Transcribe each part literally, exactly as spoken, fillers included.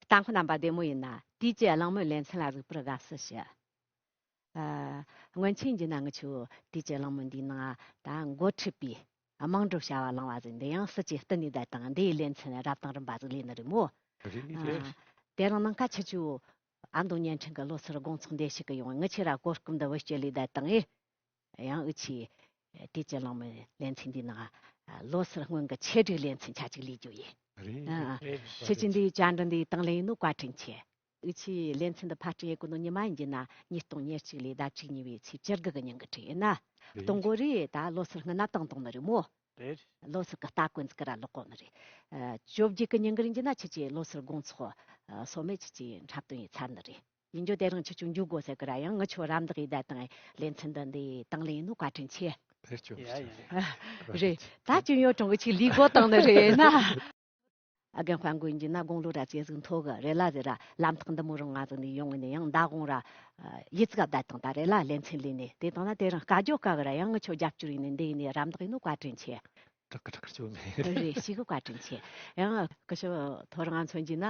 ལྟ་མཁན་རྣམ་པ་བདེ་མོ་ཡིན་ན། དུས་ཀྱི་གླེང་མོལ་ལེ་ཚན་ལ་གཟིགས་པར་དགའ་བསུ་ཞུ། ཨ། སྔོན་ཆད་ཡིན་ན་ང་ཆོ་དུས་ཀྱི་གླེང་མོལ་འདིའི་ནང་ད་འགོ་ཁྲིད་པའི་དམངས་ཁྲོད་བྱ་བ་གླེང་བ་ཟིག་འདི་ཡང་སྲིད་ཀྱི་བསྟུན་ནས་བསྡད་དང་། འདིའི་ལེ་ཚན་རབ་དང་རིམ་པ་ཟིག་ལས་ནི་རེད་མོ། རེད་རེད། ཨ། དེ་རིང་ནངས་ཁ་ཁྱེད་ཆོ་ཨ་མདོ་བརྙན་འཕྲིན་གྱི་ལོ་སར་དགོང་ཚོགས་འདི་ཞིག་གི་ཡོང་། ངི་ཆོ་ར་གོ་སྐབས་འདི་བུ་སྤྱོད་ལས་བསྡད་དང་ཨེ། ཡང་ཨུ་ཆི་དུས་ཀྱི་གླེང་མོལ་ལེ་ཚན་འདིའི་ནང་ལོ་སར་སྔོན་གྱི་ཆེད་སྒྲིག་ལེ་ཚན་ཆ་གཅིག་ལས་རྒྱུ་ཡིན། རེད། ཨ། རེད། ཁྱེད་ཀྱི་འདིའི་བཅར་འདྲི་འདིའི་དང་ལེན་ཡིན་ནོ་བཀའ་དྲིན་ཆེ། ཨུ་ཆི་ལེ་ཚན་འདི་ཕབ་སྒྲིག་ཡེད་གོ་ནོ་ཉི་མ་ཡིན་རྒྱུ་ན་ཉིས་སྟོང་ཉེར་གཅིག་ལོའི་ཟླ་བཅུ་གཉིས་པའི་ཚེས་བཅུ་དགུ་གི་ཉིན་གི་དྲི་ཡིན་ན། རེད། གཏོང་གོ་རེད། ད་ལོ་སར་སྔོན་ན་བཏང་བཏང་ནི་རེད་མོ། རེད། ལོ་སར་གི་ལྟ་གོན་ཟིག་གི་ར་ལོག་གོ་ནི་རེད། ཨ། བཅོ་བརྒྱད་གི་ཉིན་གི་རིང་གི་ན་ཁྱེད་ཀྱི་ལོ་སར་དགོང་ཚོགས། ཨ། སོ་མེད་ཁྱེད་ཀྱི་འཁྲབ་སྟོན་ཡེད་ཚར་ནི་རེད། ཡིན་རྒྱུ་དེ་རིང་ཁྱེད་ཆོ་འཇུག་དགོས་ཟེར་གི་ར། ཡང་ངི་ཆོ་རམ་འདེགས་ཡེད་བསྡད་དང་། ལེ་ཚན་འདི་འདི་དང་ལེན་ཡིན་ནོ་བཀའ་དྲིན་ཆེ། ཕེབས་སྐྱོད། ཡ་ཡ། རེད། ད་ཅི་ཡོད་གྲོང་གི་ཆི་ལི་གོ་བཏང་ནི་རེད་ན། ཨ་རྒན་དཔལ་མགོན་ཡིན་རྒྱུ་ན་དགུང་ལོ་ར་ཙེ་ཟིག་མཐོ་གི་རེད་ལ་ཟེར་ར། ལམ་ཐག་འདི་མོ་རིང་ང་ཟིག་ནས་ཡོང་ནས་ཡང་མདང་དགོང་ར་ཡིད་ཚིམ་བསྡད་དང་ད་རེད་ལ། ལེ་ཚན་ལས་ནས་དེ་དང་ན་དེ་རིང་དཀའ་རྒྱུ་དཀའ་གི་ར། ཡང་ངི་ཆོ་རྒྱབ་སྐྱོར་ཡེད་ནས་འདི་ཡེད་ནས་རམ་འདེགས་ཡིན་ནོ་བཀའ་དྲིན་ཆེ། དྲག་གི་དྲག་གི་ཅོ་མེད། རེད། ཞེ་གི་བཀའ་དྲིན་ཆེ། ཡང་སྐུ་ཞབས་ཐོ་རངས་མཚོན་རྒྱུ་ན།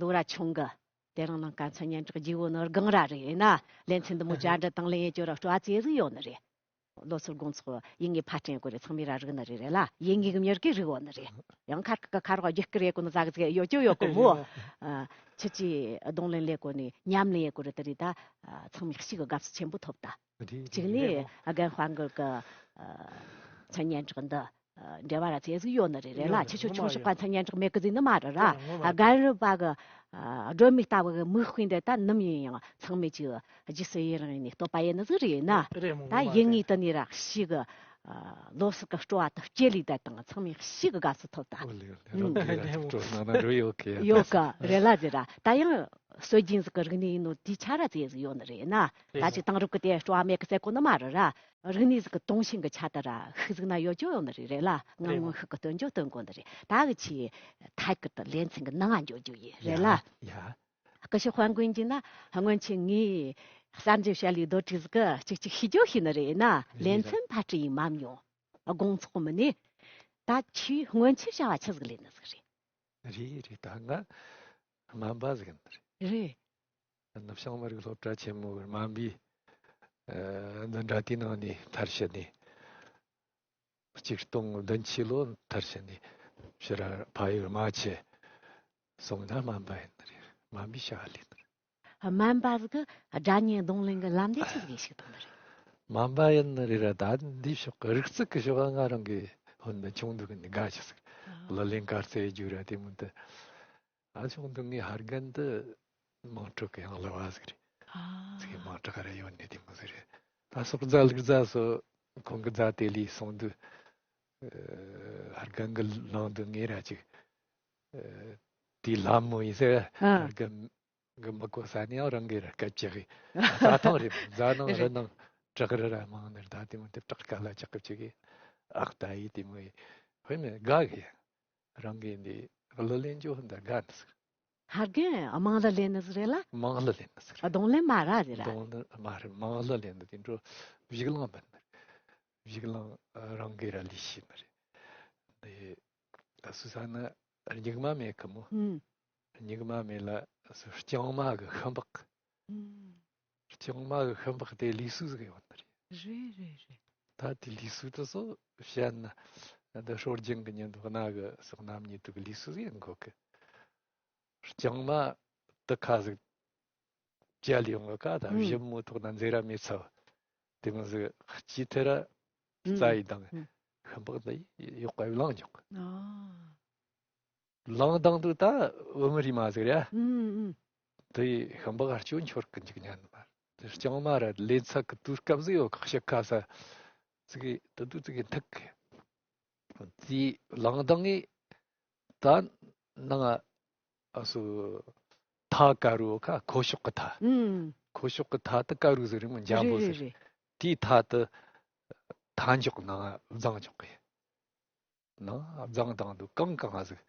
ལོ་ར་ཆུང་གི། དེ་རིང་ནངས་ཀ་མཚན་སྙན་གྲགས་རྒྱས་པོ་ནི་སྒང་ར་རེད་ན། ལེ་ཚན་འདི་མོ་བཅར་འདྲི་དང་ལེན་ཡེད་རྒྱུ་ར་སྤྲོ་བ་ཙེ་ཟིག་ཡོད་ནི་རེད། ལོ་སར་དགོང་ཚོགས་ཡིན་ངེས་ཕར་དྲན་དགོས་རེད། ཚང་མས་ར་རིག་ནི་རེད། རེད་ལ། ཡིན་ངེས་གི་མྱུར་གི་རིག་ཡོད་ནི་རེད། ཡང་ཁར་གི་ཁ་རོག་རྒྱུག་ཀི་རེད་གོ་ནི་ཟ་གི་ཟིག་ཡོད་ཅོ་ཡོད་གི་མོ། ཨ། ཁྱེད་ཀྱིས་གདོང་ལེན་ལས་གོ་ནི་ཉམས་ལེན་ཡེད་གོ་རེད། དེ་རེད་ད། ཨ། ཚང་མས་ཞེ་གི་དགའ་བསུ་ཆེན་པོ་ཐོབ་ད། རེད། གཅིག་ནས་རེད་མོ། ཨ་རྒན་དཔལ་མགོན་གི། ཨ། མཚན་སྙན་གྲགས་འདི། འབྲེལ་བ་ར་ཙེ་ཟིག་ཡོད་ནི་རེད། རེད་ལ། ཡོད་ནི། ཁྱེད་ཆོ་ཆུང་ཤོས་ཀ་མཚན་སྙན་གྲགས་མེད་གི་ཟིག་ནི་མ་རེད་ར། ཨ། རྒན་རབས་པ་གི། ཨ། སྒྲོན་མེ་ལྟ་བུ་གི་མིག་དཔེ་འདི་ད་ནམ་ཡིན་ཡང་ཚང་མས་ཅིག་རྗེས་སུ་ཡི་རང་ཡེད་ནས་བསྟོད་པ་ཡེད་ནི་ཟིག་རེད་ན། རེད་མོ། ད་མ་ཡིན་རེད། ངེས་དེ་ནས་ར་ཞེ་གི། ཨ། ལོ་སར་གི་སྤྲོ་བ་དང་བཅས་ལས་བསྡད་དང་། ཚང་མས་ཞེ་གི་དགའ་བསུ་ཐོབ་ད། ཨོ་ལེ་ཨོ་ལེ། ཨུམ། རང་གི་ར་ཅིག་སྤྲོ་སྣང་ན་འགྲོ་ཡོད་གི་ཡ། ཡོད་གི། རེད་ལ་ཟེར་ར། ད་ཡང་སྲོལ་རྒྱུན་ཟིག་གི་རིག་གནས་ཡིན་ནོ་དེའི་ཆ་ར་ཙེ་ཟིག་ཡོད་ནི་རེད་ན། རེད། ད་ཅིག་དེང་རབས་གི་དེ་སྤྲོ་བ་མེད་གི་ཟེར་གོ་ནི་མ་རེད་ར། རིག་གནས་ཟིག་གི་དུང་ཞེན་གི་ཆ་དེ་ར་ཤུགས་ཟིག་ན་ཡོད་ཅོ་ཡོད་ནི་རེད། རེད་ལ། ང་རེད། མངོན་ཤུགས་གི་སྟོན་རྒྱུ་སྟོན་གོ་ནི་རེད། ད་གི་ཆི་ཐད་ཀར་དུ་ལེ་ཚན་གི་ནང་ང་འཇོག་རྒྱུ་ཡིན། རེད་ལ། ཡ་ཡ། སྐུ་ཞབས་དཔལ་མགོན་གྱིས་ན་སྔོན་ཆད་ངས་གསར་འགྱུར་བཤད་ལས་རྡོ་དྲིལ་ཟིག་གི་ཅིག་ཅིག་ཤེས་རྒྱུ་ཤེས་ནི་རེད་ན། རེད་ལེ་ཚན་ཕར་སྤྲད་ཡིན་མ་མྱོང་། དགོང་ཚོགས་མི་ནས། ད་ཁྱོས་སྔོན་ཆད་བྱ་བ་ཆི་ཟིག་ལས་ནི་ཟིག་རེད། རེད་རེད། ད་ང་སྨན་པ་ཟིག་ཡིན་ནི་རེད། རེད། ནུབ་བྱང་མི་རིགས་སློབ་གྲྭ་ཆེན་མོའི་སྨན་པའི། ཨ། འཛིན་གྲྭ་དེའི་ནང་ནས་མཐར་ཕྱིན་ནས། ཆིག་སྟོང་བདུན་ཅུ་ལོ་མཐར་ཕྱིན་ནས་ཕྱིར་ཕ་ཡུལ་རྨ་ཆུ་སོང་ན་སྨན་པ་ཡིན་ནི་རེད། སྨན་པའི་བྱ་བ་ལས་ནི་རེད། སྨན་པ་ཟིག་གི་སྒྲ་སྙན་རྡུང་ལེན་གི་ལམ་སྟོན་ཆི་ཟིག་ཞིག་དང་ནི་རེད། སྨན་པ་ཡིན་ནི་རེད་ར། ད་འདི་ཕྱོགས་གི་རིག་རྩལ་གི་ཕྱོགས་ང་རང་གི་ཧོན་ད་ཆུང་དུས་གི་ནས་དགའ་ཆི་ཟིག་ཨ། གླུ་ལེན་གར་རྩེད་རྒྱུ་ར་དེ་མོ་དེ། ཨ། ཆུང་དུས་ངའི་ཕ་རྒན་དེ་དམངས་ཁྲོད་ཀྱི་ཡང་གླུ་བ་ཟིག་རེད། ཨ། ཚིག་དམངས་ཁྲོད་ག་རེ་ཡོད་ནི་དེ་མོ་ཟིག་རེད། ད་སོག་རྫ་ལུག་རྫ་སོ་ཁོང་གི་རྫ་དེ་ལས་སོང་དུས། ཨ། ཕ་རྒན་གི་ལང་དུས་ངས་ར་ཅིག་ཨ། དེའི་ལྷ་མོ་ཡིན་ཟེར། ཨ། ཕ་རྒན་གི་མི་གོ་ས་ནས་ཡང་རང་གིས་ར་སྐད་ཆ་གི་རྩྭ་ཐང་རེད། རྫ་ནང་རི་ནང་བྲག་རི་ར་མང་ནི་རེད། ད་དེ་མོ་དེ་བྲག་དཀར་ལ་ཅག་གི་ཅིག་གི་ཨག་ད་ཡི་དེ་མོ་ཡི་ཧོན་ནི་དགའ་གི། རང་གི་འདི་གླུ་ལེན་རྒྱུ་འདི་དགའ་ནི་ཟིག་ཕ་རྒན་དམངས་གླུ་ལེན་ནི་ཟིག་རེད་ལ། དམངས་གླུ་ལེན་ནི་ཟིག་རེད། རྡུང་ལེན་མ་ར་ཟིག་ར། རྡུང་ལེན་མ་རེད། དམངས་གླུ་ལེན་ནི་དེ་འགྲོ་བཞུགས་གླིང་འབུད་ནི་རེད། བཞུགས་གླིང་རང་གིས་ར་ལས་ཤེས་ནི་རེད། འདི་སུ་ས་ནི་སྨྱུག་མ་མེད་གི་མོ། ཨུམ། སྨྱུག་མ་མེད་ལ་སུ་རྐྱང་མ་གི་ཤུན་པགས། ཨུམ། རྐྱང་མ་གི་ཤུན་པགས་དེ་ལུས་གསོ་ཟིག་ཡོད་ནི་རེད། རེད་རེད་རེད། ད་དེ་ལུས་གསོ་དེ་སོ་བཤད་ན་འདི་སྲོལ་རྒྱུན་གི་ཉིན་དུ་གནའ་གི་སོག་རྣམ་གཉིས་དུ་གི་ལུས་གསོ་ཟིག་ཡིན་དགོས་གི། རྐྱང་མ་དུ་ཁ་ཟིག་བཅལ་ཡོང་གི་ཀ། ད་ཨུམ། གཞི་མོ་ཐོག་ན་འཛེ་ར་མེད་ཚ་བ་དེ་མོ་ཟིག་སྐྱེས་ཐེ་ར་ཨུམ། རྩ་ཡི་དང་ཨུམ། ཤུན་པགས་འདི་ཡོག་པ་བླངས་འཇོག་གི། ཨ། ལང་དང་དུ་ད་བུ་མོ་རི་མ་ཟིག་རེད། ཨུམ་ཨུམ། དེ་ཤུན་པགས་ཧར་ཅོ་འཆོར་གི་འཇུག་ཉན་མ། དེ་རྐྱང་མ་ར་ལེ་ཚ་གི་དུས་སྐབས་ཟིག་ཡོད་གི། ཤི་ཁ་ས་ཟིག་གི་དུ་དུ་ཟིག་གི་འཐུག་གི། དེ་ལང་དང་ངི་ད་ནང་ཨ་སུ་ཐ་དཀར་རུ་ཁ་ཁོ་ཤོག་གི་ཐ། ཨུམ། ཁོ་ཤོག་གི་ཐ་དུ་དཀར་རུ་ཟིག་རི་མོ་འཇམ་པོ་ཟིག་རེད་རེད་རེད། དེའི་ཐ་དུ་ཐ་འཇོག་ནང་བརྫངས་འཇོག་གི། ནང་རྫོང་དང་དུ་གང་གང་ཟིག་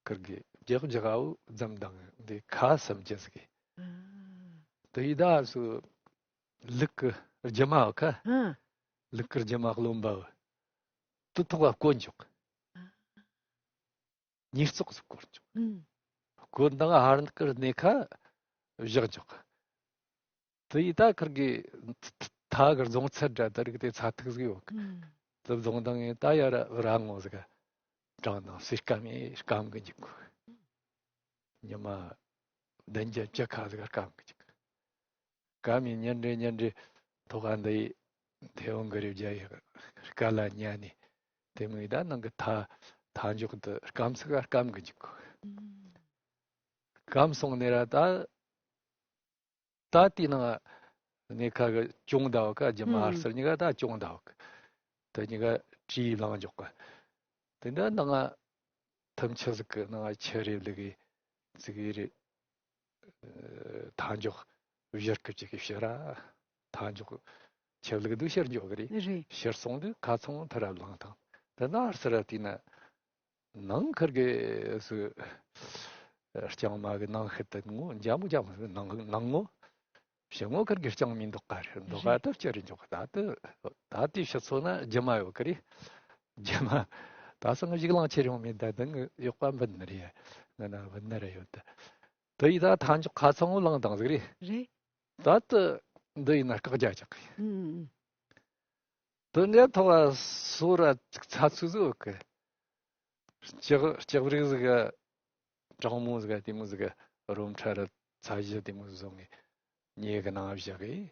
ཀིར་གི་རྒྱག་རྒྱག་འུ་འཛམ་དང་འདི་ཁ་སུམ་ཅུ་ཟིག་གི། ཨ། དེ་ཡི་ད་སུ་ལུག་གི་རྒྱུ་མ་བ་ཁ། ཨ། ལུག་གི་རྒྱུ་མ་རློན་པ་བ་དུ་ཐོག་བ་བསྐོལ་འཇོག་ཨ། ཉིས་བརྩེགས་སུ་བསྐོལ་འཇོག་ཨུམ། གོ་འདང་ཧར་ནག་གི་གནས་ཁ་བཞག་འཇོག་གི། དེ་ཡིས་ད་ཁིར་གི་ཐ་གི་རྫོང་ཚད་འདྲ་དེ་རིགས་དེ་ཚ་ཐིག་ཟིག་ཡོད་གི། ཨུམ། དེ་རྫོང་དང་ངས་ད་ཡར་ར་ངོ་ཟིག་ག་དྲང་དང་སེར་སྐམ་ཡེ་སྐམ་གི་འཇུག་གི། ཉི་མ་བདུན་བརྒྱད་བཅུ་ཁ་ཟིག་ག་སྐམ་གི་འཇུག་གི། སྐམ་ཡེ་ཉིན་རེ་ཉིན་རེ་ཐོག་ག་འདི་ཡི་ཐེ་བོ་གི་རེ་བརྒྱ་ཡི་སྐ་ལ་ཉལ་ནས། དེ་མོ་ཡི་ད་ནང་གི་ཐ་ཐ་འཇོག་དེ་སྐམ་ཟིག་ག་སྐམ་གི་འཇུག་གི། ཨུམ། སྐམ་སོང་ནས་ར་ད། ད་དེའི་ནང་གནས་ཁ་གི་གྱོང་ཟླ་བ་ཀ་རྒྱུ་མ་ཨུམ། ཧར་སར་གཉིས་ཀ་ད་གྱོང་ཟླ་བ་ཀ། ད་གཉིས་ཀ་བྲིས་བླངས་འཇོག་གི། དེ་འདྲ་ནང་ཐུམ་ཆུ་ཟིག་གི་ནང་ཆུ་རེ་ལི་གི་ཙི་གི་རེ། ཐ་འཇོག་བཞུར་གི་ཅིག་གི་ཕྱིར་ར། ཐ་འཇོག་ཆུ་ལུག་དུ་ཕྱིར་འཇོག་གི་རེད། རེད། ཕྱིར་སོང་དུས་ཁ་ཚང་ཐུར་ར་བླངས་དང་། དེ་ན་ཧར་སར་ར་དེའི་ནང་ཁུར་གི་སུ་རྐྱང་མ་གི་ནང་ཤི་དེ་ངོ་འཇམ་མོ་འཇམ་མོ་ནང་ནང་ངོ་ཕྱི་ངོ་ཁུར་གི་རྐྱང་མི་འདུག་ག་རེད། འདུག་ག་རེད། དུ་བསྐྱུར་རེ་འཇོག་ད་དུ་ད་དེ་ཕྱི་ཚོ་ན་རྒྱུ་མ་ཡོད་གི་རེད། རྒྱུ་མ་ད་སང་གཞུག་ལང་ཆེར་ཡོང་མེད། ད་དུ་ངི་གཡོག་པ་འབུད་ནི་རེད། ང་ན་འབུད་ནི་རེད་ཡོད་ད། དུ་ཡི་ད་ཐ་འཇོག་ཁ་ཚང་བོ་ལང་དང་ཟིག་རེད། རེད། ད་དུ་འདི་ཡིན་ན་བཀག་རྒྱ་ཆག་གི། ཨུམ། དུ་ངའི་ཐོག་ལ་སོ་ར་ཚ་ཚུ་ཟིག་ཡོད་གི། ལྕགས་ལྕགས་རིགས་ཟིག་ག་གྲང་མོ་ཟིག་ག་དེ་མོ་ཟིག་ག་རོམ་ཁྲ་ར་ཚ་གཞི་དེ་མོ་བཟུང་ངས་ཉེ་གི་ནང་བཞག་གི།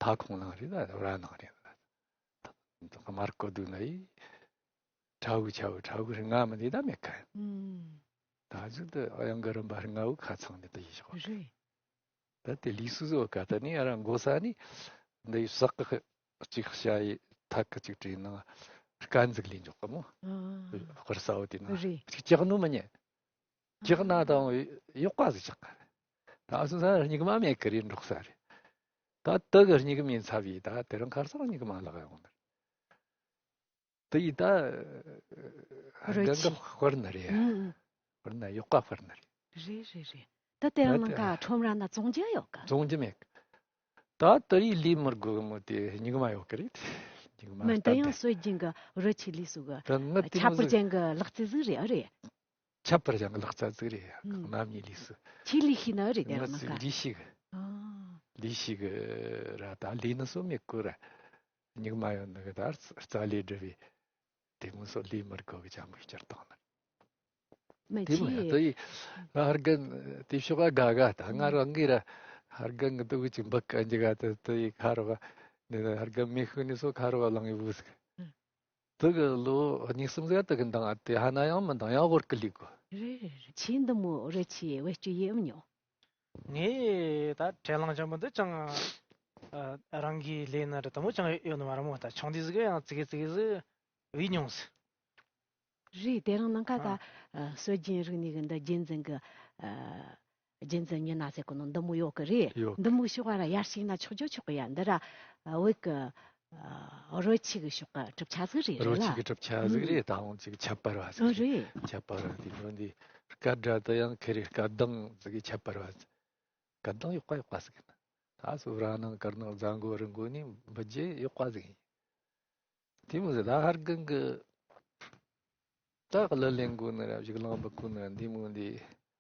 ཐ་ཁོང་ནང་རེད་ད་ར་ནང་རེད་ད། དམར་ཀོ་དུ་ན་ཡི་ཁྲ་བུ་ཆ་བུ་ཁྲ་བུ་རི་ང་མི་འདི་ད་མེད་ཁ། ཨུམ། ད་གཟུགས་དུ་གཡང་གི་རིམ་པ་རི་ང་བུ་ཁ་ཚང་འདི་དུ་ཡི་ཞོག་རེད། ད་དེ་ལུས་སུ་བཟོ་ག་ད་ནི་ཨ་ར་མགོ་ས་ནི་འདི་ཡི་ཟག་གི་གཅིག་བྱ་ཡི་ཐག་གི་གཅིག་བྲིས་ནང་སྐད་འཛུགས་ལས་འཇོག་གི་མོ། ཨ། དཔེར་ས་བོ་དེ་ན་རེད། གཅིག་ལྕགས་ནུ་མི་ཉན། ལྕགས་ན་དང་ཡོག་པ་ཟིག་ཆག་ག་རེད། ད་སུ་ས་སྙིགས་མ་མེད་གི་རེད་འབྲོག་ས་རེད། ད་དུ་གི་སྙིགས་མའི་ཚབ་ཡིས་ད་དེ་རིང་ཁར་སང་སྙིགས་མ་ལག་ཡོང་ནི་རེད། དེ་ཡིས་ད་རོལ་རྒན་ཆས། གི་དཔེར་ན་རེད། ཨུམ། དཔེར་ན་ཡོག་པ་དཔེར་ན་རེད། རེད་རེད་རེད། ད་དེ་རང་ད་ནང་ད་ཁ་ཁྲོམ་ར་ན་བཙོང་རྒྱུ་ཡོད་ག་བཙོང་རྒྱུ་མེད། ད་དེ་ཡིས་ལས་མི་དགོས་གི་མོ་དེ་སྙིགས་མ་ཡོད་གི་རེད། སྙིགས་མ་མིན་ད་ད་ཡང་དེ་སྲོལ་རྒྱུན་གི་རོལ་ཆས་ལས་སུ་གི་ད་ངི་དེ་ཁྱད་མོ་པར་ཟིག་ཅན་གི་ལག་རྩལ་ཟིག་རེད་ཨ་རེད། ཁྱད་པར་ཅན་གི་ལག་རྩལ་ཟིག་རེད། ཨུམ། གནམ་ཉིད་ལས་སུ། ཆི་ལས་ཤི་ན་རེད་དེ་ངི་རང་ནང་ཟིག་ཁ་ལས་ཤི་གི་ཨ། ལས་ཤི་གི་ར་ད་ལས་ནི་སོ་མེད་གོ་ར། སྙིགས་མ་ཡོད་ནི་གི་ད་རྩ་ལས་སྒྲུབ་པའི་དེ་མོ་སོ་ལས་མར་གོ་གི་ཅང་མི་སྤྱིར་བཏང་ན། མི་དེ་མོ་ཡ་ཆེ། དེ་ཡི་ཧར་རྒན་དེ་ཕྱོགས་ག་དགའ་དགའ་ད་ང་ཨུམ། རང་གི་ར་ཧར་རྒན་གི་དུ་གི་ཅིག་འབུ་ཀ་འཇི་ག་དུ་དུ་ཡི་ཁ་རོ་ག་ནི་ཧར་རྒན་མི་ཤུ་ནི་སོ་ཁ་རོ་ག་ལང་ཡི་བུ་ཟིག་ཨུམ། དུ་གི་ལོ་གཉིས་གསུམ་ཟིག་དུ་གི་འདང་ཨ་དེ་ཧ་ན་ཡང་མི་འདང་ཡང་ཧོར་གི་ལི་གོ་རེད་རེད་རེད། ཆེ་འདི་མོ་རེ་ཆེ་བེད་སྤྱོད་ཡེ་མི་ཉོ། ངས་ད་དྲན་ལང་ཅང་པོ་འདི་ཅང་ཨ་རང་གི་ལས་ན་རེ་དུ་མོ་ཅང་ཡོད་ནི་མ་རེད་མོ། ད་ཆུང་དུས་ཟིག་ཡང་ཙི་གེ་ཙི་གེ་ཟིག་བི་མྱོང་ཟིག་རེད། དེ་རིང་ནང་ཁ་ད་ཨ་ཨ་སྲོལ་རྒྱུན་རིག་གནས་གི་འདི་རྒྱུན་འཛིན་གི་ཨ་རྒྱུན་འཛིན་མི་སྣ་ཟེར་གོ་ནོ་འདི་མོ་ཡོད་གི་རེད། ཡོད་གི། འདི་མོ་ཤོག་ག་ར་ཡར་ཞིག་ན་ཆོག་རྒྱུ་ཆོག་གི་ཡ། འདི་ར་ཨ་བོད་གི་ཨ་རོལ་ཆས་གི་ཤོག་ག་གྲུབ་ཆ་ཟིག་རེད་རོལ་ཆས་ར། གི་གྲུབ་ཆ་ཟིག་ཨུམ། རེད། ད་འོང་ཅིག་ཁྱད་པར་བ་ཟིག་ཨ་རེད། རེད། ཁྱད་པར་བ་དེ་འོན་དེ་སྐད་སྒྲ་དུ་ཡང་ཁེ་རེ་སྐད་གདངས་ཟིག་གི་ཁྱད་པར་བ་ཟིག་སྐད་གདངས་ཡག་པ་ཡག་པ་ཟིག་ཡིན། ད་སུ་ར་ནང་དཀར་ནག་རྫ་མགོ་རི་མགོ་ནས་འབུད་རྒྱུ་ཡག་པ་ཟིག་ཡིན། དེ་མོ་ཟིག་ད་ཧར་གང་གི་ད་གླུ་ལེན་དགོས་ནི་ར་གཞུག་ལང་འབུད་དགོས་ནི་ར་འདི་མོ་འདི་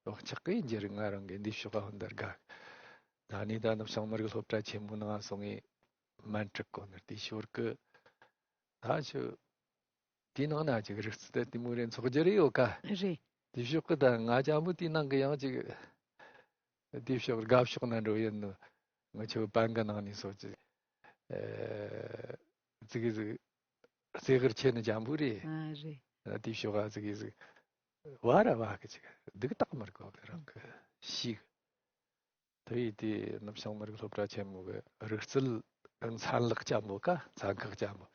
བག་ཆགས་གི་འགྱུར། ང་རང་གི་འདི་ཕྱོགས་ཧོན་དར་དགའ། ད་ནི་ད་ནུབ་བྱང་མི་རིགས་སློབ་གྲྭ་ཆེན་མོ་ནང་སོང་ངས་མན་ཀྲིག་གོ་ནི་དེ་ཞོར་གི་ད་ཆུ་དེའི་ནང་ན་ཅིག་རིག་རྩལ་དེ་མོ་རེ་ཚོགས་རྒྱུ་རེ་ཡོད་ཀ། རེད། དེ་ཕྱོགས་གི་ད་ང་ཅང་པོ་དེའི་ནང་གི་ཡང་ཅིག་དེ་ཕྱོགས་དགའ་ཕྱོགས་ན་འགྲོ་ཡིན་ནོ། ང་ཆོ་པན་གི་ནང་ནས་སོ་ཅིག་ཨེ་ཙི་གི་ཟིག་རྩེ་གར་ཆེ་ནི་ཅང་པོ་རེད། ཨ་རེད། དེ་ཕྱོགས་ག་ཙི་གི་ཟིག་བ་ར་བ་གི་ཅིག་སྡུག་ཐག་མར་གོ་གི་རང་གི་ཤིག་དེ་ཡིས་དེ་ནུབ་བྱང་མི་རིགས་སློབ་གྲྭ་ཆེན་མོ་གི་རིག་རྩལ་མཚན་ལག་ཅན་པོ་ཀ་མཚན་ཁག་ཅན་པོ།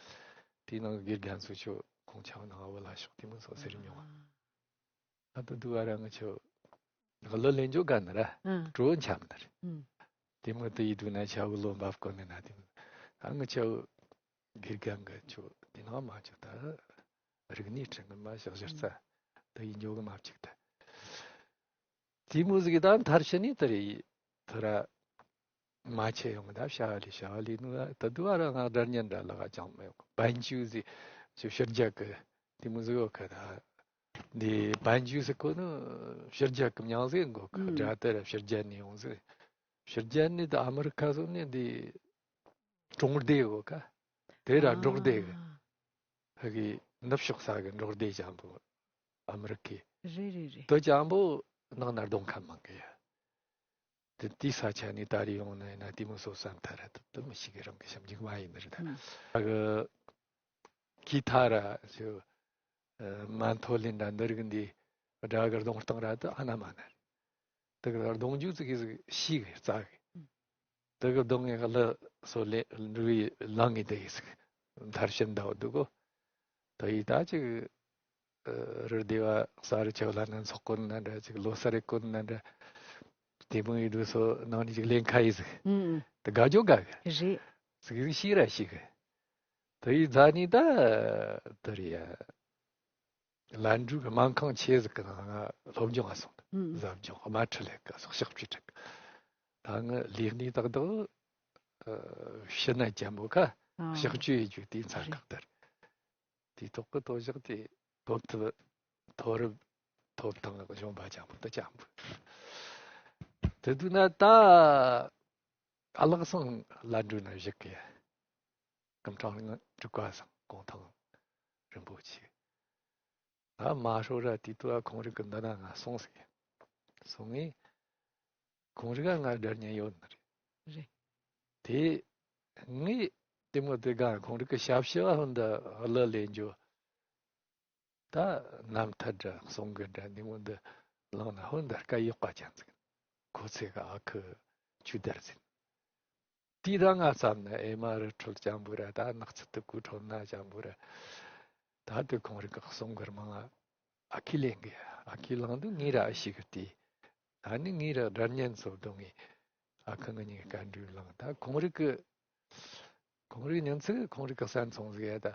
དེའི་ནང་གི་དགེ་རྒན་ཚོ་ཆོ་ཁོང་ཆ་བ་ནང་བུ་ལ་ཤོག་དེ་མོ་སོ་ཟེར་མྱོང་། ཨ་ད་དུ་བ་ར་ང་ཆོ་གླུ་ལེན་འཇོག་ག་ན་ར་ཨ་གྲོ་འཆམ་ན་ར། ཨུམ། དེ་མོ་དེ་ཡི་དུ་ན་ཆ་བུ་ལོ་འབབ་གོ་ནི་ན་དེ་མོ་ཨ་ང་ཆོ་དགེ་རྒན་གི་ཆོ་དེ་ནང་མ་ཆོ་ད་རིག་གནས་ཁྲིད་ངན་མ་ཞག་ཞིར་ཚ་ད་ཡིན་འཇོག་གི་མ་བཅུག་ད། དེ་མོ་ཟིག་ད་མཐར་ཕྱིན་ནི་དེ་རེད། ཐུ་ར་མ་ཆེ་ཡོང་ད་བྱ་བ་ལས་བྱ་བ་ལས་ནུ་ད་དུ་བ་ར་ང་སྒྲ་སྙན་འདྲ་ལ་ག་ཅང་མེད། བན་ཆུ་ཟིག་ཆུ་ཕྱིར་རྒྱག་གི་དེ་མོ་ཟིག་ཡོད་ཁ་ད། འདི་བན་ཇུ་ཟེར་གོ་ནི་ཕྱི་རྒྱལ་གི་མྱིང་ཟིག་གོ་གི། ཨུམ། དགྲ་དེ་ར་ཕྱི་རྒྱལ་ནས་ཡོང་ཟིག་ཕྱི་རྒྱལ་ནས་ད་ཨ་མི་རི་ཁ་སོང་ནས་འདི་གྲོང་སྡེ་གོ་ཀ། དེ་ར་འབྲོག་སྡེ་གི། ཨ། ཧ་གི་ནུབ་ཕྱོགས་ས་གི་འབྲོག་སྡེ་ཅན་པོ་ཨ་མི་རི་ཁའི། རེད་རེད་རེད། དེ་ཅན་པོ་ནང་ན་སྡོད་མཁན་མང་གི་ཡ། དེ་དེའི་ས་ཆ་ནས་ད་རེས་ཡོང་ན་ཡིན་ན་དེ་མོ་སོ་སོ་མཐའ་ར་དེ་དེ་མི་ཞིག་གི་རང་གི་ཞབས་འཇུག་མ་ཡིན་ནི་རེད་ད། ཨུམ། ཨ་གི་ཁི་ཐ་ར་ཞུ། ཨ། མན་ཐོ་ལིན་ར་འདི་རིགས་འདི་དགྲ་གི་རྡུང་སྟངས་ར་དེ་ཨ་ན་མ་ན་རེད། དེ་གི་རྡུང་རྒྱུ་ཙི་གི་ཟིག་ཤི་གི་རྩ་གི། ཨུམ། དེ་གི་རྡུང་ངེ་གི་ལི་སོ་ལེ་འགྲུ་བའི་ལང་ངེ་དེ་གི་ཟིག་མཐར་ཕྱིན་ད་འོ་འདུག་གོ། ད་ཡི་ད་ཅིག་ཨ། རི་སྡེ་བ་ས་རུ་ཆེ་བ་ལ་ནན་ཚོགས་ཀུན་ན་འདྲ་ཅིག་ལོ་ས་རེ་ཀུན་ན་འདྲ། དེ་མོ་ཡི་དུས་སོ་ནང་ནས་ཅིག་ལེན་ཁ་ཡི་ཟིག་ཨུམ། དེ་དགའ་ཇོ་དགའ་གི། རེད། ཟིག་ཟིག་ཤི་ར་ཤི་གི། དེ་ཡི་རྫ་ནི་ད་དེ་རེད་ཡ། ལན་གྲུ་གི་སྨན་ཁང་ཆེ་ཟིག་གི་ནང་ང་སློབ་སྦྱོང་ང་སོང་། ཨུམ། ཟབ་སྦྱོང་དམར་ཁྲིད་ལས་ཀ་སོགས་ཕྱག་བྲིས་དྲུག་ད་ང་ལས་གནས་ཏག་ཏག་ཨ། ཕྱི་ནད་ཅན་པོ་ཁ་ཨ། གཤག་བཅོས་ཡེད་རྒྱུ་དེ་མཚན་རེད། ཁག་དེར། དེ་ཐོག་གི་དོ་བཞག་དེ་ཐོབ་ཐུབ་ཐོབ་རབ་ཐོབ་ཐང་གཞོན་པ་ཅན་པོ་དེ་ཅན་པོ། དེ་དུས་ན་ད་ཨ་ལགས་སང་ལ་འགྲོ་ན་བཞག་གི། སྐུ་ཕྲེང་དྲུག་པ་སང་གུང་ཐང་རིན་པོ་ཆེ། ད་མ་ཧྲོ་ར་དེ་དུས་ཨ་ཁོང་རིག་གི་འདི་ན་ང་སོང་ཟིག་སོང་ངས་ཁོང་རིག་ང་སྒྲ་སྙན་ཡོད་ནི་རེད། རེད། དེ་ངས་དེ་མོ་དེ་ག་ཁོང་རིག་གི་ཞབས་ཕྱི་བ་ཧོན་ད་གླུ་ལེན་རྒྱུ། ད་རྣམ་ཐར་འདྲ་གསུང་གི་འདྲ་འདི་མོ་འདི་བླངས་ན་ཧོན་ད་སྐད་གཡོག་པ་ཅན་ཟིག་ཁོ་ཚེ་ག་ཨ་ཁུ་ཆུ་དར་ཟིན། དེ་ད་ང་བསམ་ན་ཨེ་མ་རི་ཁྲོད་ཅན་པོ་ར་ད་ནགས་ཚལ་དུ་གུ་ཁྲོད་ན་ཅན་པོ་ར། ད་དེ་ཁོང་རིག་གི་གསུང་གི་མང་ཨ་ཁི་ལེན་གི་ཨ་ཁི་ལང་དུ་ངའི་ར་ཨ་ཞིག་གི་དེ། ད་ནི་ངའི་ར་སྒྲ་སྙན་སོ་དུ་ངའི་ཨ་ཁུ་ང་གཉིས་ཀ་འགྲུལ་ལང་ད་ཁོང་རིག་གི་ཁོང་རིག་ཉིན་ཚིག་ཁོང་རིག་གི་གསན་སོང་ཟིག་ཡ་ད།